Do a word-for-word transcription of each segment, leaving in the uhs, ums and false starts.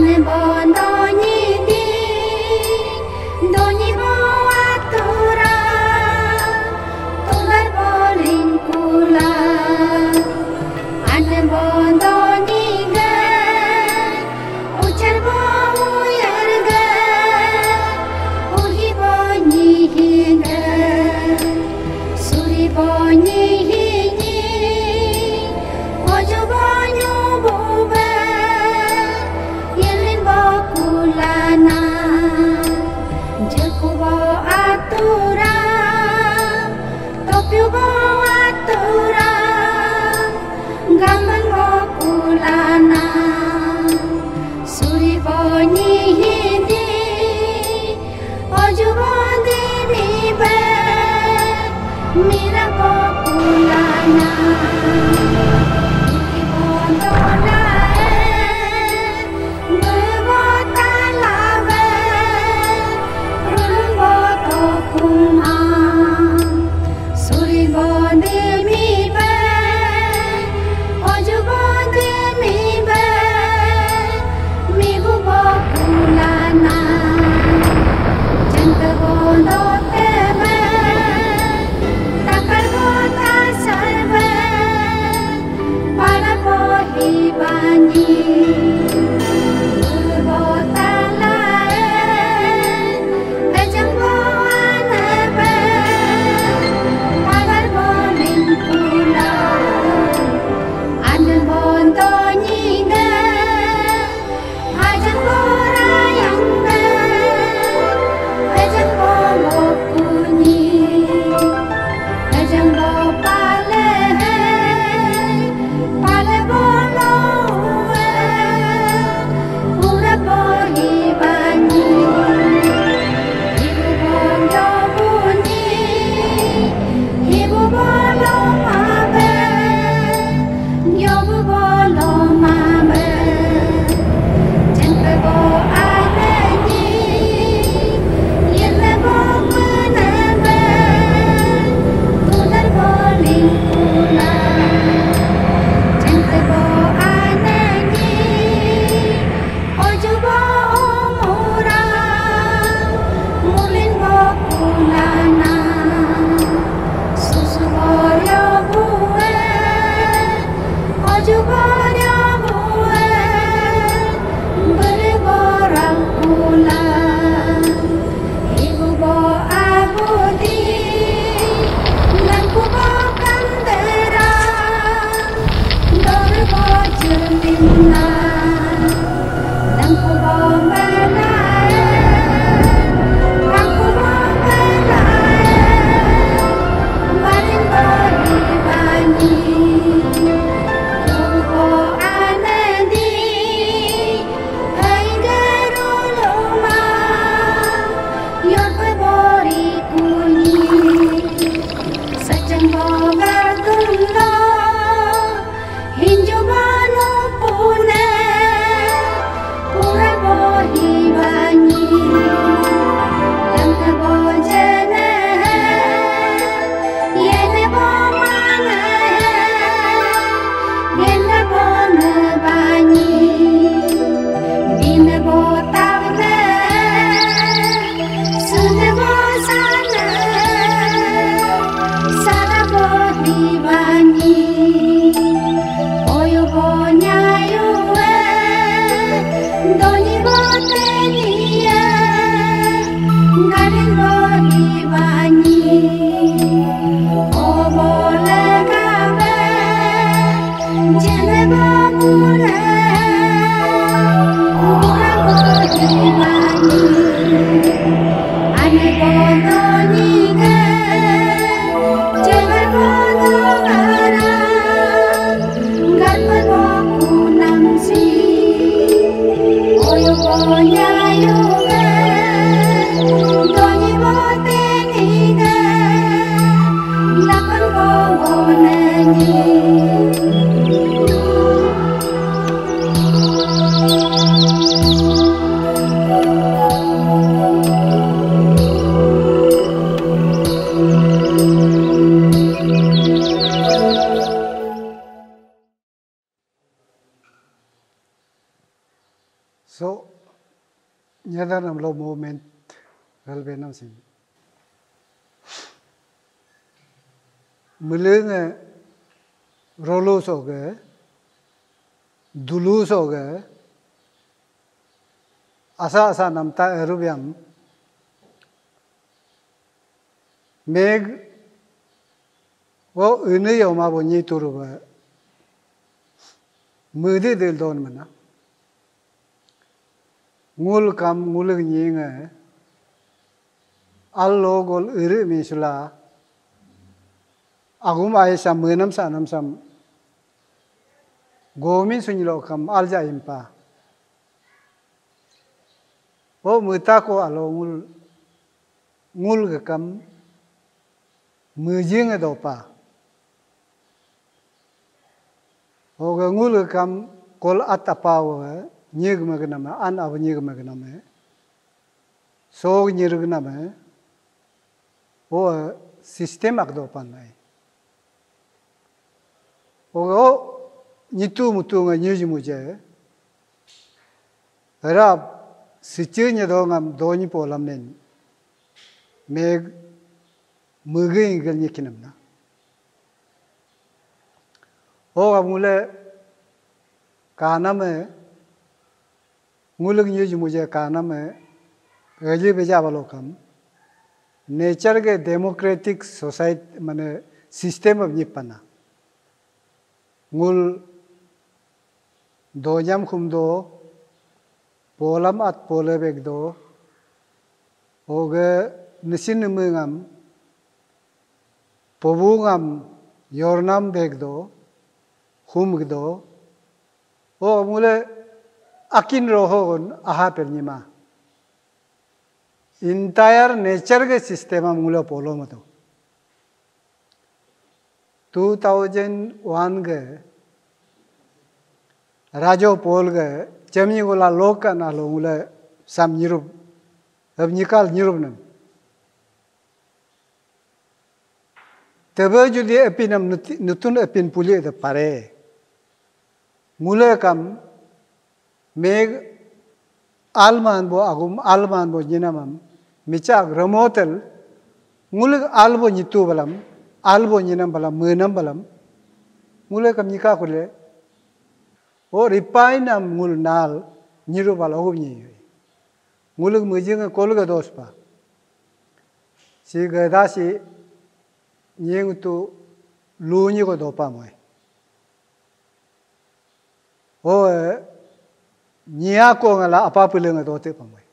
Bo donyi di, donyi bo atura, tular bo lingkula. Ane bo donyi ga, ucar bo uyar ga, uhi bo nyihi ga, suri bo nyihi nyi, ojo bo nyubu ba. Yelin bo kulana, jeku bo atura, topyu bo atura, gamang bo kulana, suri bo nyihi di, oju bo dini be, mira bo kulana, iti bo dolae. Bebo talabe, rulung bo tokum a, suri bo demi be, oju bo demi be, migu bo kulana, jente bo dote be, takar bo tasar be. Pala bo hi bani, bo talae, ajang bo anabe, pagar bo lingkula, ane bo donyi ga. Ajang bo rayang be, ajang bo lokunyi, ajang bo pale, pale bo loe, ura bo hibani, ibu bo yobuni, ibu bo lomabe. Yobu bolo mame, jengke bo ane nyi, yirne bo mene be, tudar bo lingkula, jengke bo ane nyi. Oju bo umura, mulin bo kulana, susu bo ryo bue, oju bo ryo bue, beri bo rangkula. Ibu bo abudi, nangku bo kandera, dor bo jerlingna, nangku bo belae, nangku bo belae, baring bo hibani, nangku bo anedi. Hai garu loma, yorpe bori kuni, sachang boga tumlo, hinju banu pune, pura bohi bani, langka bojene. Yene bo mane, yene bo ne bani, dine bo tavne, sune bo sane, sara bo hibani, oyu bo nyayu e, doni bo teni e. Galing bo hibani, o bo legabe, jene bo bule, o bo hibani, ane bo doni ge, jene bo dogara. Garpa bo kunam si, oyo bo nyayo ge, doni bo teni ge, lapang bo bo nani. So, Nyadar nam lo movement ralbe nam sim. Melenge rolo soge, dulu soge, asa asa namta erubiam, meg wo ene yoma bo nyi turu ba, mede del don mana. Ngul kam ngulek nyinge, al lo gol iri misula, agum ai sam menam sa nam sam, gomin sunyilo kam alja impa. O meta ko alo ngul, ngul ge kam mejing dopa. Oga ngul kam kol at apa wa nyig magnam, an ab nyig magnam, sog nyirgnam, o system ak dopan ai. Oga o nyitu mutu nga nyuj muje, rap siche nyado ngam donyi polam nen, meg mege ingel nyikinam na. O ab ngule kanam e, ngulek nyuj muje kanam e, gaji beja balo kam. Nature ke democratic society mane system of nyipana. Ngul donyam khum do, polam at pole bek do, oge nisin neme ngam, pobu ngam yornam bek do, khum do, o mule akin roho gon aha per nyima. Entire nature ke system am ngule polo mato. Two thousand one ge Rajo Paul ge chemni gola loka na lo ngule sam nyirup, ab nyikal nyirup nam. Tebe juli epin am nuti-, nutun epin puli de pare. Ngule kam meg alman bo agum alman bo nyinamam michak remotel, ngule albo nyitu balam, albo nyinam balam, menam balam, ngule kam nyika kule. O ripai nam ngul nal nyiru bal ogum nyi. Nguluk mejing kolga dospa. Si gada si nying tu lu nyi ko dopa moy. O, eh, nyia ko ngala apa pele nga dote pa moy.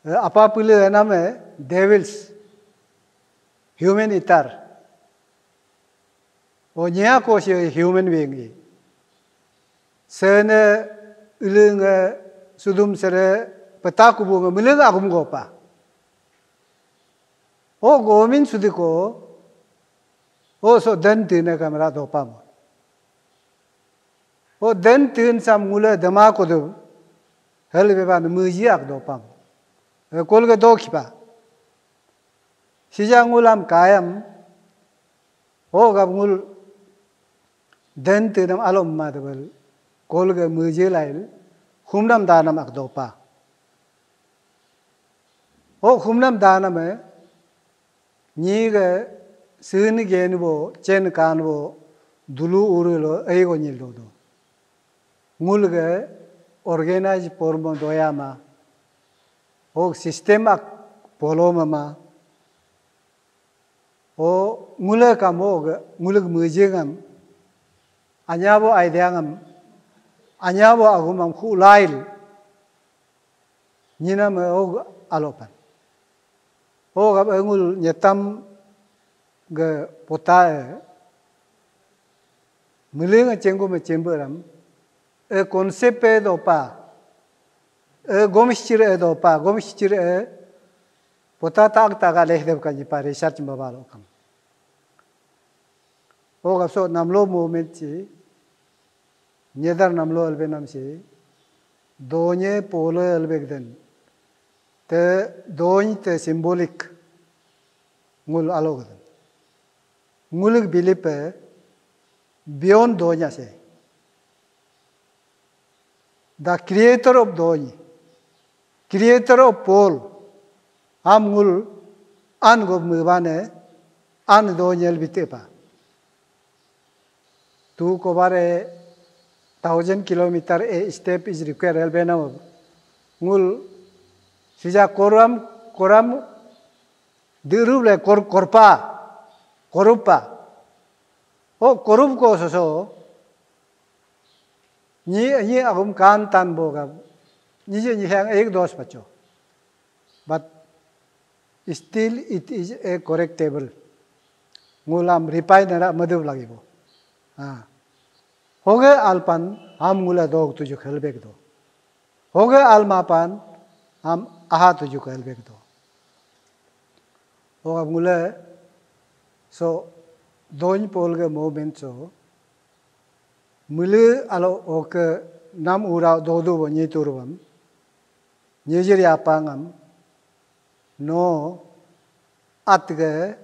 Eh, apa pele nam eh devils, human eater. O nyia ko si human being i. Sene ilinge sudum sere peta kubu nge miling agum gopa. O gomin sudiko, o so den tine kamera dopa mo. O den tin sam ngule dema kodu, hel beba ne muji ak dopa mo. E kolge dokipa. Sija ngulam kayam, o gab ngul den tinam alom ma debel, kolge muji lail, humnam danam ak dopa. O humnam danam e, nyi ge sini gen bo, chen kan bo, dulu uru lo, ei go nyil do do. Ngul ge organize pormo doyama, o system ak polo mama, o ngule kam o ge, ngule ge mejengam, anya bo idea ngam, anya bo agumam khulail. Nyinam e og alopan. Og ab engul nyetam ge pota e. Miling e cenggu me cembe ram. E konsep e dopa. E gomishir e dopa. Gomishir e pota tak tak aleh deb ka nyipa research baba lo kam. Og ab so namlo movement chi. Nyedar namlo albe nam si, donye polo albe gden. Te dony te symbolic ngul alo gden. Ngulik belief e beyond donya se. The creator of dony. Creator of pole, am ngul an gob mebane, an do nyel bite pa. Tu kobare thousand kilometer a step is required elbe na ngul sija koram koram diru le kor korpa korupa. O korup ko soso ni ni agum kan tan bo ga ni je ni hang ek dos pacho. But still it is a correctable. Ngulam refine na madu lagi bo. Ha. Hoge alpan ham ngula dog tuju helbek do. Hoge alma pan ham aha tuju helbek do. Hoga ngula so doin pol ge moment so mulu alo oke nam ura dodu bo nyi turbam. Nyijir yapangam no atge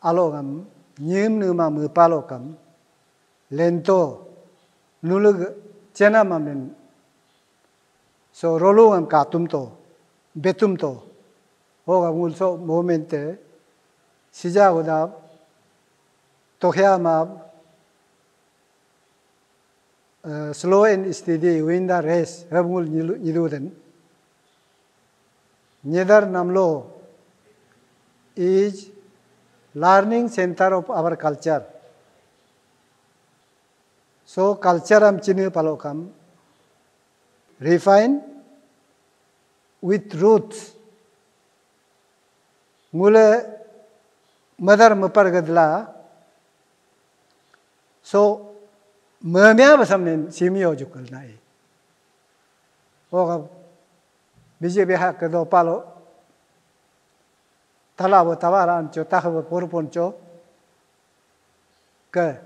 alogam nyim numa mepalokam lento nulug chenam amin so rolungam katum to betum to hoga ngul so moment te sija godab tokhya mab uh, slow and steady win the race. Hebngul nyilu- nyilu den. Nyedar Namlo is learning center of our culture. So culture am chini palokam refine with roots. Ngule madar mepar gadla so memia basam nen simio jukal nai. Oga biji beha ke do palo tala bo tawaran cho tah bo purpun cho ke